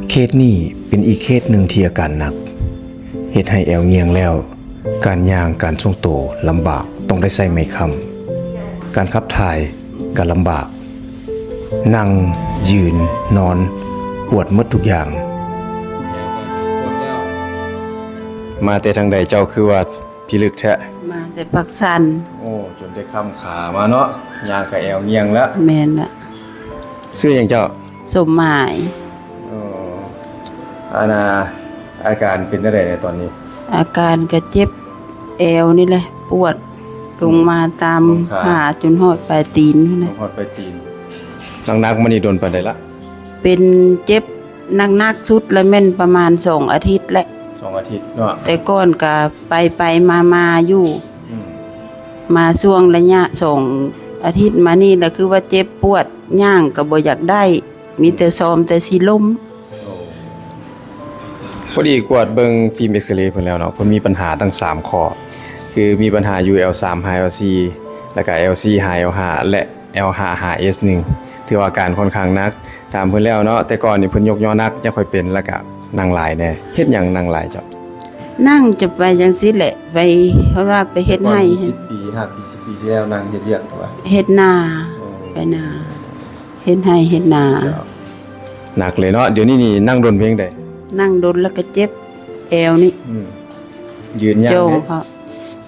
ເຄສນີ້ເປັນອີກເຄສໜຶ່ງທີ່ອາການໜັກ ເຮັດໃຫ້ແອວງ່ຽງແລ້ວ ການຍ່າງການຊົງໂຕລຳບາກ ຕ້ອງໄດ້ໃຊ້ໄມ້ຄ້ຳ ການຂັບຖ່າຍກໍລຳບາກ ນັ່ງ ຢືນ ນອນ ປວດໝົດທຸກຢ່າງ. ມາແຕ່ທາງໃດເຈົ້າ ຄືວ່າພິລຶກແທ້? ມາແຕ່ປາກຊັນ. ໂອ້ ຈົນໄດ້ຄ້ຳຂາມາເນາະ ຍ່າງກະແອວງ່ຽງລະ. ແມ່ນລະ. ຊື່ຫຍັງເຈົ້າ? ສົມໝາຍ. ອໍ ອັນນ່າ ອາການເປັນຈັ່ງໃດໃນຕອນນີ້? ອາການກະເຈັບແອວນີ້ແຫຼະ ປວດລົງມາຕາມຂາຈົນຮອດປາຍຕີນພຸ້ນນະ. ຮອດປາຍຕີນ. ໜັກໆມານີ້ດົນປານໃດລະ? ເປັນເຈັບໜັກໆສຸດລະແມ່ນປະມານສອງອາທິດແຫຼະ. ສອງອາທິດເນາະ. ແຕ່ກ່ອນກະໄປໆມາໆຢູ່. ອືມ. ມາຊ່ວງໄລຍະສອງອາທິດມານີ້ລະຄືວ່າເຈັບປວດ ຍ່າງກະບໍ່ຢາກໄດ້ ມີແຕ່ຊອມແຕ່ຊິລົ້ມ. ໂອ້ ພໍດີກວດເບິ່ງຟິມເອັກຊະເລເພິ່ນແລ້ວເນາະ ເພິ່ນມີບັນຫາທັງສາມຂໍ້ ຄືມີບັນຫາຢູ່ແອວສາມຫາແອວສີ່ ແລ້ວກະແອວສີ່ຫາແອວຫ້າ ແລະ ແອວຫ້າຫາເອສໜຶ່ງ ຖືວ່າອາການຄ່ອນຂ້າງໜັກ. ຖາມເພິ່ນແລ້ວເນາະ ແຕ່ກ່ອນນີ້ເພິ່ນຍົກຍໍໜັກ ຍັງຄ່ອຍເປັນ ແລ້ວກະນັ່ງຫຼາຍແດ່. ເຮັດຫຍັງນັ່ງຫຼາຍເຈົ້າ? ນັ່ງຈະໄປຈັ່ງຊີ້ແຫຼະ ໄປ ເພາະວ່າໄປເຮັດໄຮ່. ສິບປີ ຫ້າປີ ສິບປີທີ່ແລ້ວນັ່ງເຮັດວຽກວ່າ ເຮັດນາ. ໂອ້ ໄປນາ ເຮັດໄຮ່ເຮັດນາ. ເຈົ້າ ໜັກເລີຍເນາະ. ດຽວນີ້ນີ້ນັ່ງດົນພຽງໃດ? ນັ່ງດົນແລ້ວກະເຈັບແອວນີ້. ອືມ. ຢືນຍ່າງເດ້? ເຈົ້າ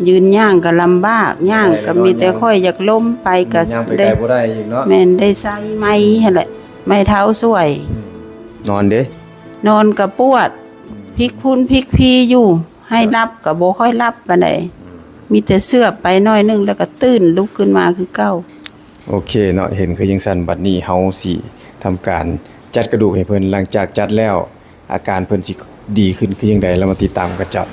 ຢືນຍ່າງກະລຳບາກ ຍ່າງກະມີແຕ່ຂ້ອຍຢາກລົ້ມ ໄປກະ ອືມ ຍ່າງໄປໄກບໍ່ໄດ້ອີກເນາະ. ແມ່ນ ໄດ້ໃຊ້ໄມ້ຫັ້ນແຫຼະ ໄມ້ເທົ້າຊ່ວຍ. ອືມ. ນອນເດ້? ນອນກະປວດ ອືມ ພິກພຸ້ນພິກພີຢູ່ ໃຫ້ຫຼັບກະບໍ່ຄ່ອຍຫຼັບປານໃດ. ອືມ. ມີແຕ່ເຊືອບໄປໜ້ອຍໜຶ່ງ ແລ້ວກະຕື່ນລຸກຂຶ້ນມາຄືເກົ່າ. ໂອເຄເນາະ ເຫັນຄືຈັ່ງຊັ້ນ ບັດນີ້ເຮົາຊິທຳການຈັດກະດູກໃຫ້ເພິ່ນ. ຫຼັງຈາກຈັດແລ້ວ ອາການເພິ່ນຊິດີຂຶ້ນຄືຈັ່ງໃດ ເຮົາມາຕິດຕາມກັນເຈົ້າ.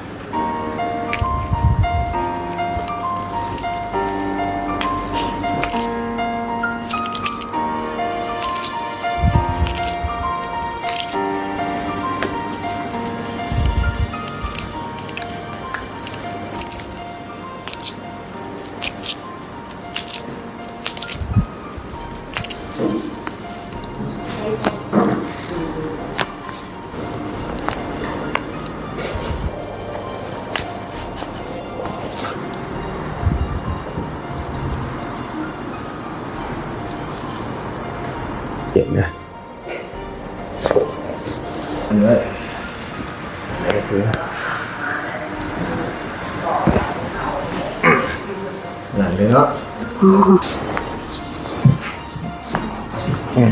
ເຫັນນະ. ອັນນີ້ ນັ້ນເລີຍເນາະ. ອືມ.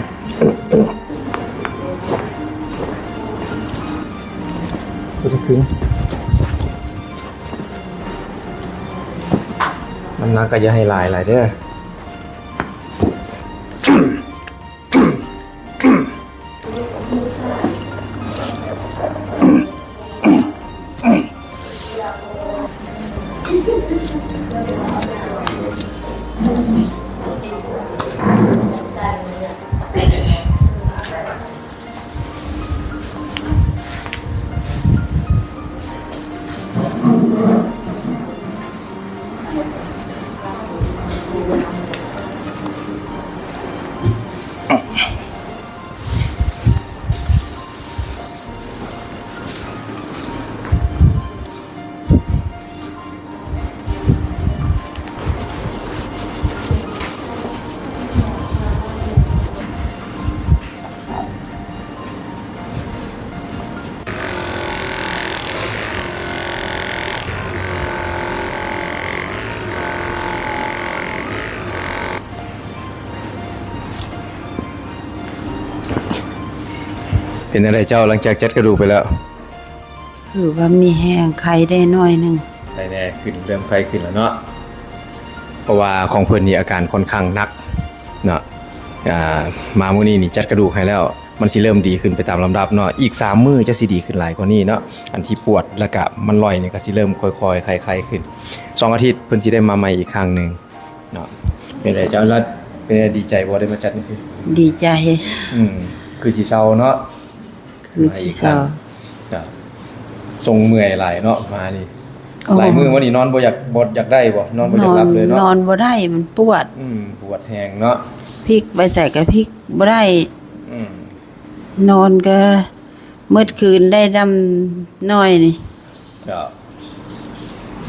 ບໍ່ຈະຂຶ້ນ ນ້ຳໜັກກໍຢ່າໃຫ້ຫຼາຍຫຼາຍເດີ້. ເປັນຈັ່ງໃດເຈົ້າ ຫຼັງຈາກຈັດກະດູກໄປແລ້ວ? ຄືວ່າມີແຮງ ໄຄແດ່ໜ້ອຍໜຶ່ງ. ໄຄແດ່ຂຶ້ນ ເລີ່ມໄຄຂຶ້ນແລ້ວເນາະ ເພາະວ່າຂອງເພິ່ນນີ້ອາການຄ່ອນຂ້າງໜັກເນາະ. ອ່າ ມາມື້ນີ້ນີ້ຈັດກະດູກໃຫ້ແລ້ວ ມັນຊິເລີ່ມດີຂຶ້ນໄປຕາມລຳດັບເນາະ. ອີກສາມມື້ຈະຊິດີຂຶ້ນຫຼາຍກວ່ານີ້ເນາະ. ອັນທີ່ປວດແລ້ວກະມັນລອຍນີ້ກະຊິເລີ່ມຄ່ອຍໆໄຄໆຂຶ້ນ. ສອງອາທິດເພິ່ນຊິໄດ້ມາໃໝ່ອີກຄັ້ງໜຶ່ງເນາະ. ເປັນໃດເຈົ້າລັດ ເປັນໃດ ດີໃຈບໍ່ໄດ້ມາຈັດຈັ່ງຊີ້? ດີໃຈ. ອືມ ຄືຊິເຊົາເນາະ. ຄືຊິເຊົາ. ຊົງເມື່ອຍຫຼາຍເນາະ ມານີ້. ໂອ້ ຫຼາຍມື້ມານີ້ນອນບໍ່ຢາກ ບໍ່ຢາກໄດ້ບໍ່? ນອນບໍ່ຢາກຫຼັບເລີຍເນາະ? ນອນ ນອນບໍ່ໄດ້ ມັນປວດ. ອືມ ປວດແຮງເນາະ. ພິກໄປໃສກະພິກບໍ່ໄດ້. ອືມ ນອນກໍໝົດຄືນໄດ້ດຳນ້ອຍນີ້. ເຈົ້າ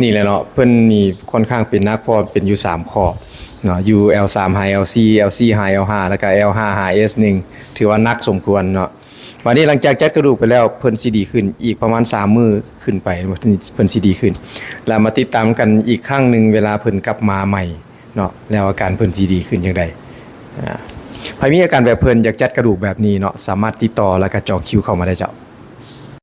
ນີ້ແຫຼະເນາະ ເພິ່ນນີ້ຄ່ອນຂ້າງເປັນໜັກ ເພາະວ່າເປັນຢູ່ສາມຂໍ້ເນາະ ຢູ່ແອວສາມຫາແອວສີ່ ແອວສີ່ຫາແອວຫ້າ ແລ້ວກໍແອວຫ້າຫາເອສໜຶ່ງ ຖືວ່າໜັກສົມຄວນເນາະ. ບາດນີ້ຫຼັງຈາກຈັດກະດູກໄປແລ້ວ ເພິ່ນຊິດີຂຶ້ນ ອີກປະມານສາມມື້ຂຶ້ນໄປ ເພິ່ນ ເພິ່ນຊິດີຂຶ້ນ ແລ້ວມາຕິດຕາມກັນອີກຄັ້ງໜຶ່ງ ເວລາເພິ່ນກັບມາໃໝ່ເນາະ ແລ້ວອາການເພິ່ນຊິດີຂຶ້ນຈັ່ງໃດ. ອາ ໃຜມີອາການແບບເພິ່ນ ຢາກຈັດກະດູກແບບນີ້ເນາະ ສາມາດຕິດຕໍ່ ແລ້ວກໍຈອງຄິວເຂົ້າມາໄດ້ເຈົ້າ.